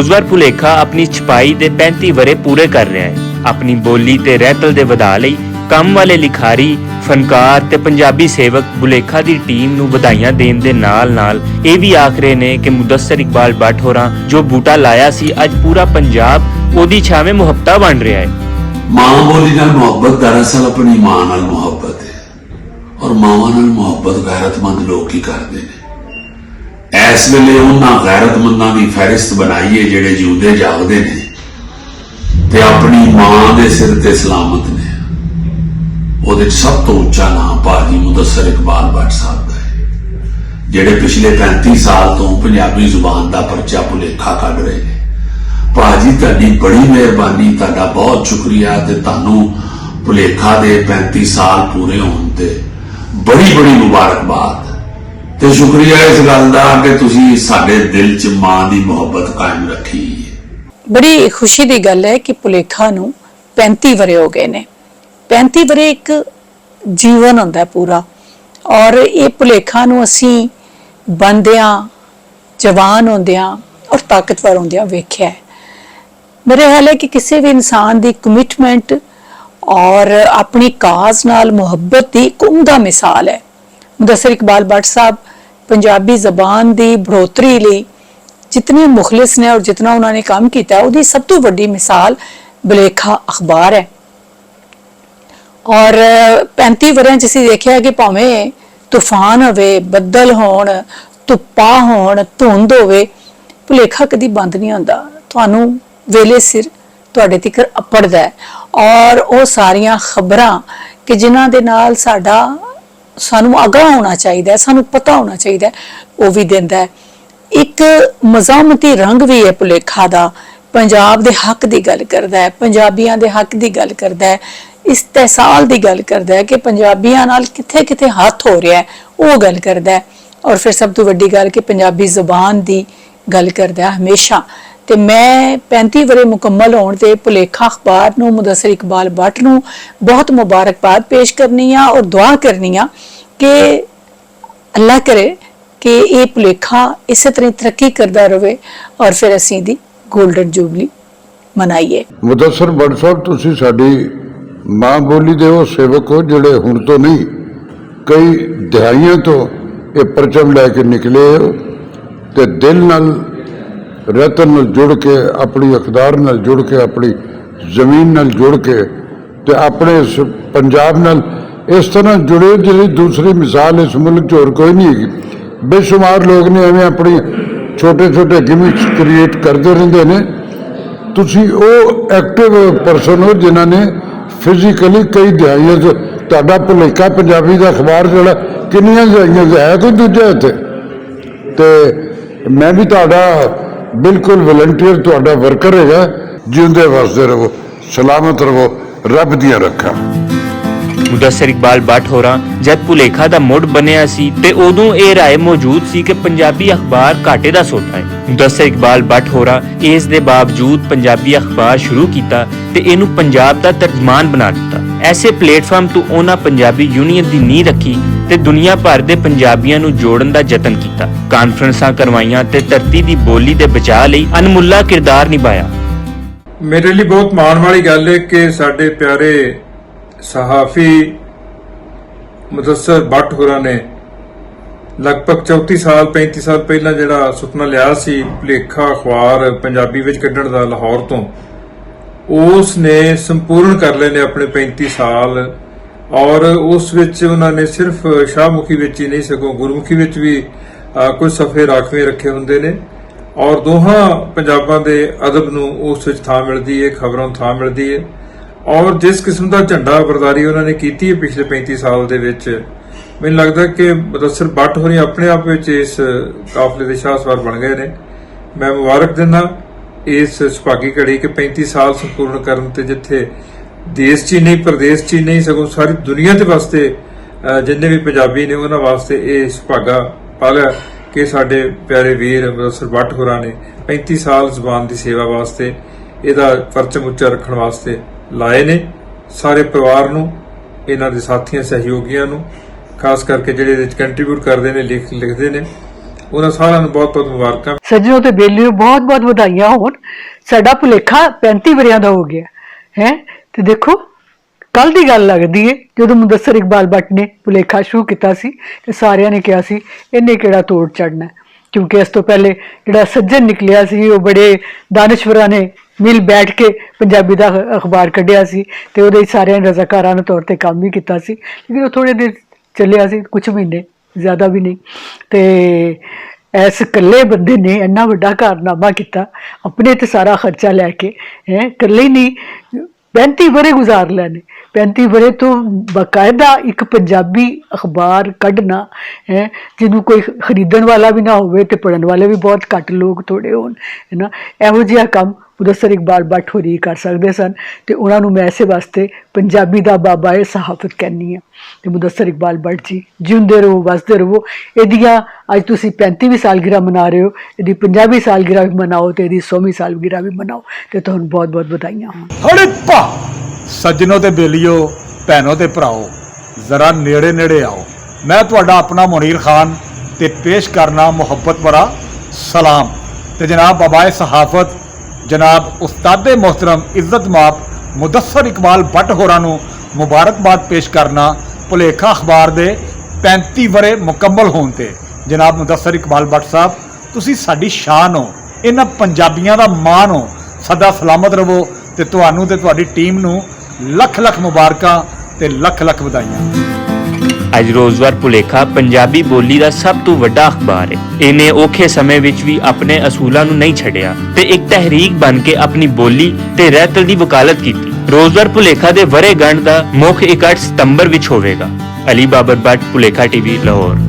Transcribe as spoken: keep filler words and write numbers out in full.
اس وار پلیکھا اپنی چھپائی دے پینتی ورے پورے کر رہیا ہے۔ اپنی بولی تے رہتل دے ودھا لئی کم والے لکھاری، فنکار تے پنجابی سیوک بلیکھا دی ٹیم نوں ودھائیاں دین دے نال نال اے وی آکھ رہے نے کہ مدثر اقبال بٹ ہوراں جو بوٹا لایا سی، اج پورا پنجاب اوہدی چھاویں محبتہ بن رہیا ہے۔ ماں بولی نال محبت دراصل اپنی ماں نال محبت ہے، اور ماواں نال محبت غیرت مند لوگ ہی کردے نے۔ ایس ویلے انہاں غیرت منداں دی فہرست بنائی ہے جڑے جیوندے جاگدے نے تے اپنی ماں دے سر تے سلامت نے۔ اوہدے سب توں اچا ناں پاجی مدثر اقبال بٹ صاحب دا ہے، جڑے پچھلے پینتی سال توں پنجابی زبان دا پرچہ پلیکھا کڈ رہے نے۔ پاجی تہاڈی بڑی مہربانی، تہاڈا بہت شکریہ تے تہانوں پلیکھا دے پینتی سال پورے ہون تے بڑی بڑی مبارکباد۔ تے شکریہ اس گل دا کہ تسی ساڈے دل چ ماں دی محبت قائم رکھی۔ بڑی خوشی دی گل ہے کہ پلیکھا نوں پینتی ورے ہو گئے نے۔ پینتی ورے ایک جیون ہوندا ہے پورا، اور یہ پلیکھا نوں اسی بندیاں، جوان ہوندیاں اور طاقتور ہوندیاں ویکھیا ہے۔ میرے خیال ہے کہ کسی بھی انسان دی کمٹمنٹ اور اپنی کاز نال محبت دی ایک عمدہ مثال ہے۔ مدثر اقبال بٹ صاحب پنجابی زبان دی بڑھوتری لئی جتنے مخلص نے اور جتنا انہوں نے کام کیتا ہے، اودی سب تو وڈی مثال بلیکھا اخبار ہے۔ اور پینتی وریاں چ اسی دیکھیا کہ بھاویں طوفان ہووے، بدل ہون، دھپا ہون، دھند ہووے، بھلیکھا کدی بند نہیں ہوندا۔ تہانوں ویلے سر تہاڈے تکر اپڑدا ہے۔ اور او ساریاں خبراں کہ جنہاں دے نال ساڈا، سانوں آگاہ ہونا چاہیدا ہے، سانوں پتہ ہونا چاہیدا ہے، او وی دیندا ہے۔ ایک مزاحمتی رنگ وی ہے پلیکھا دا۔ پنجاب دے حق دی گل کردا ہے، پنجابیاں دے حق دی گل کردا ہے، استحصال دی گل کردا ہے کہ پنجابیاں نال کتھے کتھے ہتھ ہو رہیا ہے، او گل کردا ہے۔ اور پھر سب تو وڈی گل کہ پنجابی زبان دی گل کردا ہے ہمیشہ۔ تے میں پینتی ورے مکمل ہون تے پلیکھا اخبار نوں، مدثر اقبال بٹ نوں بہت مبارکباد پیش کرنی آ اور دعا کرنی آ کہ اللہ کرے کہ یہ پلیکھا اسے طرح ترقی کردا رہے اور پھر اسی دی گولڈن جوبلی منائیے۔ مدثر بٹ صاحب، تسی ساڈی ماں بولی دے او سیوک ہو جڑے ہن تو نہیں، کئی دہائیاں تو یہ پرچم لے کے نکلے ہو تے دل نال، رتن نال جڑ کے، اپنی اقدار نال جڑ کے، اپنی زمین نال جڑ کے تے اپنے اس پنجاب نال اس طرح جڑے جڑی دوسری مثال اس ملک چ اور کوئی نہیں ہے۔ بے شمار لوگ نے ایویں اپنی چھوٹے چھوٹے گمکس کریٹ کردے رہندے نے۔ تسی او ایکٹیو پرسن ہو جنہاں نے فزیکلی کئی دہائیاں سے تہاڈا پلیکا پنجابی دا اخبار جڑا کنیاں دہائیاں سے ہے کوئی دوجا اتھے۔ تے میں بھی تہاڈا بالکل والنٹیئر تہاڈا ورکر ہے۔ جیوندے وسدے رہو، سلامت رہو، رب دیاں رکھاں۔ مدثر اقبال بٹ ہوراں جد پلیکھا دا مڈ بنیا سی تے اودوں اے رائے موجود سی کہ پنجابی اخبار گھاٹے دا سودا ہے۔ مدثر اقبال بٹ ہوراں اس دے باوجود پنجابی اخبار شروع کیتا تے اینوں پنجاب دا ترجمان بنا دتا۔ ایسے پلیٹ فارم تو انہاں پنجابی یونین دی نی رکھی تے دنیا بھر دے پنجابیاں نوں جوڑن دا یتن کیتا، کانفرنساں کروائیاں تے دھرتی دی بولی دے بچا لئی انملا کردار نبھایا۔ میرے لئی بہت ماݨ والی گل ہے کہ ساڈے پیارے صحافی مدثر بٹ ہوراں نے لگ بھگ چوتی سال، پینتی سال پہلاں جڑا سپنا لیا سی بھلیکھا اخبار پنجابی وچ کڈن دا لاہور توں، اس نے سمپورن کر لے نے اپنے پینتی سال۔ اور اس وچ انہاں نے صرف شاہ مکھی وچ ہی نہیں سگوں گرمکھی وچ بھی کچھ صفحے راکھویں رکھے ہوندے نے۔ اور دوہاں پنجاباں دے ادب نوں اس وچ تھاں ملدی ہے، خبراں نوں تھاں ملدی ہے۔ اور جس قسم دا جھنڈا برداری انہاں نے کیتی ہے پچھلے پینتی سال دے وچ، مینوں لگدا کہ مدثر بٹ ہوری اپنے آپ وچ اس قافلے دے شاہ سوار بن گئے نے۔ میں مبارک دینا اس سپاگی گھڑی کہ پینتی سال سمپورن کرن تے جتھے دیس چ ہی نہیں، پردیس چ ہی نہیں، سگوں ساری دنیا دے واسطے، جنہیں بھی پنجابی نے انہاں واسطے یہ سپاگا پالیا کہ ساڈے پیارے ویر مدثر بٹ ہوراں نے پینتی سال زبان دی سیوا واسطے، ایہدا پرچم اچا رکھن واسطے لائے نے۔ سارے پروار نوں، انہاں دے ساتھیاں سہیوگیاں نوں، خاص کر کے جڑے ایہدے وچ کنٹریبیوٹ کردے نے، لکھدے نے، انہاں سارا نوں بہت بہت مبارکاں۔ سجنوں تے بیلیوں، بہت بہت ودھائیاں ہون۔ ساڈا پلیکھا پینتی وریاں دا ہو گیا ہے۔ تے دیکھو، کل دی گل لگدی ہے، جدوں مدثر اقبال بٹ نے پلیکھا شروع کیتا سی، تے ساریاں نے کہیا سی، انہیں کیڑا توڑ چڑھنا ہے؟ کیونکہ اس تو پہلے جڑا سجن نکلیا سی، وہ بڑے دانشوراں نے مل بیٹھ کے پنجابی دا اخبار کڈیا سی، تے اودے وچ ساریاں نے رضاکارانہ طور تے کام بھی کیتا سی۔ لیکن وہ تھوڑے دن چلیا سی، کچھ مہینے، زیادہ بھی نہیں۔ تے ایس کلے بندے نے اینا وڈا کارنامہ کیتا، اپنے تے سارا خرچہ لے کے، ہیں، کلے ہی نہیں، پینتی برے گزار لینے۔ پینتی برے تو باقاعدہ ایک پنجابی اخبار کڈنا ہے، جنوں کوئی خریدن والا بھی نہ ہوئے تے پڑھن والے بھی بہت گھٹ لوگ، تھوڑے ہون، ہے نا۔ ایہو جہا کم مدثر اقبال بٹ ہوری کر سکدے سن، تے انہاں نوں میں ایسے واسطے پنجابی دا بابا اے صحافت کہنی ہاں۔ تے مدثر اقبال بٹ جی، جیوندے رہو، وسدے رہو۔ ایدیاں اج تسی پینتیویں سالگرہ منا رہے ہو، ایدی پنجابی سالگرہ بھی مناؤ تے ایدی سوویں سالگرہ بھی مناؤ۔ تے تہانوں بہت بہت ودھائیاں ہون۔ ہڑپا! سجنو تے بیلیو، بھینو تے بھراؤ، ذرا نیڑے نیڑے آؤ۔ میں تہاڈا اپنا منیر خان تے پیش کرنا محبت بھرا سلام۔ تے جناب بابائے صحافت، جناب استاد محترم عزت ماپ مدثر اقبال بٹ ہوراں نوں مبارکباد پیش کرنا، بھلیکھا اخبار دے پینتی ورے مکمل ہون تے۔ جناب مدثر اقبال بٹ صاحب، تسی ساڈی شان ہو، انہاں پنجابیاں دا مان ہو۔ سدا سلامت رہو، تے تہانوں تے تہاڈی ٹیم نوں لکھ لکھ مبارکاں تے لکھ لکھ ودھائیاں۔ اج روزوار پولیکھا پنجابی بولی دا سب توں وڈا اخبار ہے۔ اینے اوکھے سمے وچ وی اپنے اصولاں نوں نہیں چھڈیا تے ایک تحریک بن کے اپنی بولی تے رہتل دی وکالت کیتی۔ روزوار پولیکھا دے ورے گنڈ دا مکھ اکٹھ ستمبر وچ ہووے گا۔ علی بابر بٹ، پولیکھا ٹی وی، لاہور۔